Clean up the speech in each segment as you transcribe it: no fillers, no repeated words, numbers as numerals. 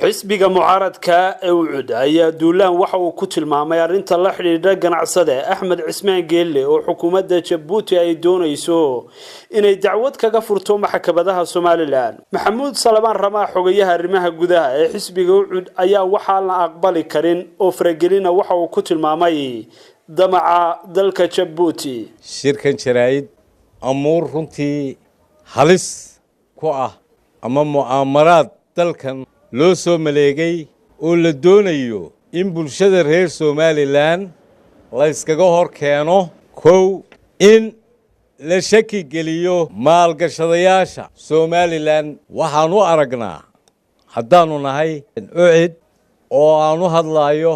Xisbiga mucaaradka ee UCID ayaa duulaan waxa uu ku tilmaamay arrinta la xidhiidha ganacsade Axmed Cismaan Geelle oo xukuumadda Jabuuti ay doonayso inay dacwad kaga furto maxkamadaha Somaliland. Maxamuud Salabaan Ramaa, xogayaha arrimaha gudaha ee xisbiga UCID, ayaa waxaa la aqbali karin oo faragelina waxa uu ku tilmaamay damaca dalka Jabuuti. Shirkan jaraa'id amuur runtii halis ku ah ama mu'aamaraad dalkan loo soo maleegay oo la doonayo in bulshada reer Somaliland la yskaga hor keeno. Kow, in la shaki geliyo maalgashadayaasha Somaliland. Waxaan u aragnaa, haddaannu nahay UCID oo aan u hadlaayo,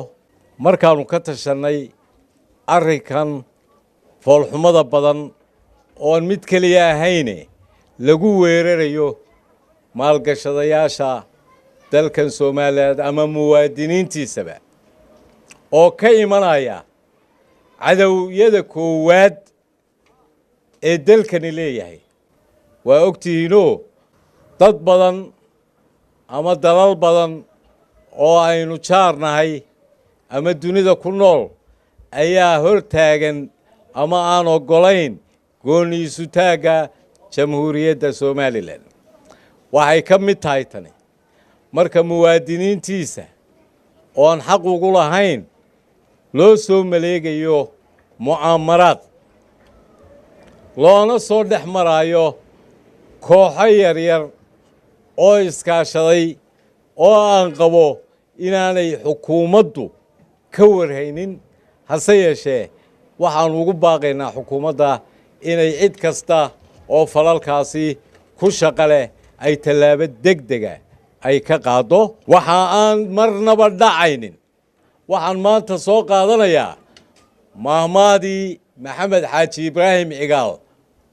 markaannu ka tashannay arrinkan foolxumada badan oon mid keliya ahayne lagu weerarayo maalgashadayaasha dalkan Somaliland ama muwaadiniintiisaba oo ka imanaya cadowyada koowaad ee dalkani leeyahay. Waa ogtihiinoo dad badan ama dalal badan oo aynu jaar nahay ama dunida ku nool ayaa hor taagan ama aan oggolayn gooni-isutaagga Jamhuuriyadda Somaliland. Waxay ka mid tahay tani marka muwaadiniintiisa oon xaq ugu lahayn loo soo maleegayo mu'aamaraad, loona soo dhex maraayo kooxo yaryar oo iskaashaday oo aan qabo inaanay xukuumaddu ka warhaynin. Hase yeeshee, waxaanu ugu baaqaynaa xukuumadda inay cid kasta oo falalkaasi ku shaqo leh ay tallaabo degdega ay ka qaaddo. Waxa aan marnaba dhacaynin, waxaan maanta soo qaadanayaa maahmaadii Maxamed Xaaji Ibraahim Cigaal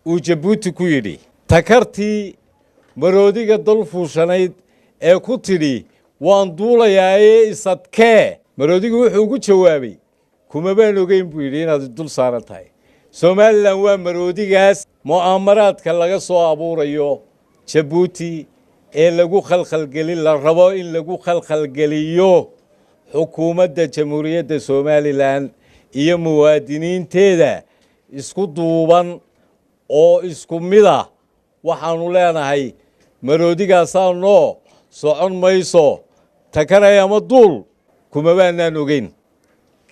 uu Jabuuti ku yidhi: "Takartii maroodiga dul fuushanayd ee ku tidhi, 'Waan duulayaaye, isadkee,' maroodigu wuxuu ugu jawaabay, 'Kuma baan ogeyn,' buu yidhi, 'inaad dul saaran tahay.'" Somaliland waa maroodigaas mu'aamaraadka laga soo abuurayo Jabuuti ee lagu khalkhalgelin la rabo in lagu khalkhalgeliyo xukuumadda Jamhuuriyadda Somaliland iyo muwaadiniinteeda isku duuban oo isku mid ah. Waxaanu leenahay, maroodigaasaa noo socon mayso, takaray ama duul, kuma baanaan ogeyn.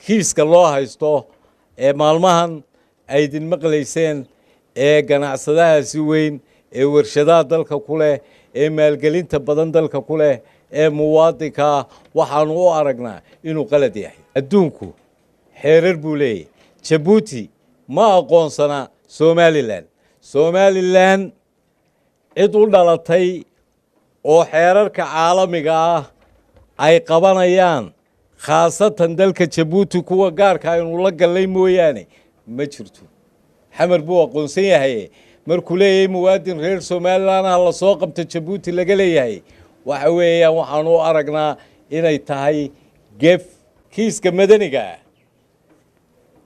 Kiiska loo haysto ee maalmahan aydin maqlayseen ee ganacsadahaasi weyn ee warshadaha dalka ku leh, ee maalgelinta badan dalka ku leh, ee muwaadinkaa, waxaanu u aragnaa inuu qalad yahay. Adduunku xeerar buu leeyahay. Jabuuti ma aqoonsana Somaliland. Somaliland cid u dhalatay oo xeerarka caalamiga ah ay qabanayaan, khaasatan dalka Jabuuti kuwa gaarka aynu la gallay mooyaane, ma jirto. Xamar buu aqoonsan yahay markuu leeyahay muwaadin reer Somaliland ah la soo qabta Jabuuti laga leeyahay. Waxa weeyaan, waxaanu u aragnaa inay tahay gef. Kiiska madaniga ah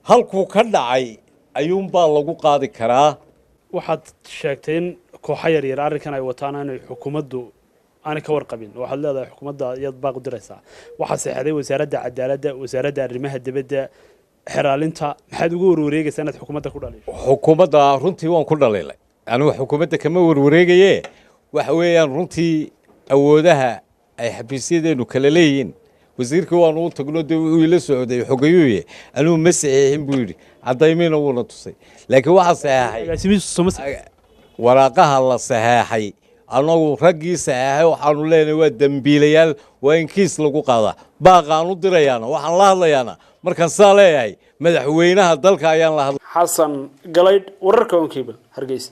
halkuu ka dhacay ayuunbaa lagu qaadi karaa. Waxaad sheegtay in kooxo yaryar arrinkan ay wataan inay xukuumaddu aanay ka warqabin. Waxaad leedahay xukuumadda iyaad baaq u diraysaa. Waxaa seexday Wasaaradda Cadaaladda, Wasaaradda Arrimaha Dibadda, xeraalinta. Maxaad ugu warwareegaysaa inaad xukuumadda ku dhaliisho? Xukuumadda runtii waan ku dhaliilay. Anigu xukuumadda kama warwareegaye. Waxa weeyaan, runtii awoodaha ay xafiisyadeenu kala leeyihiin, wasiirkii waanu u tagno, dee wuu ila socday xogayuuye. "Anigu ma saxiixin," buu yidhi, caddaymiina wuuna tusay, laakiin waxaa saxeexay waraaqaha la saxeexay. Annagu raggii saxeexay waxaanu leenahay waa dembiilayaal, waa in kiis lagu qaadaa. Baaqaan u dirayaana, waxaan la hadlayaana markaan sidaa leeyahay, madaxweynaha dalka ayaan la hadlay. Xasan Galaydh, wararka Horn Cable, Hargeysa.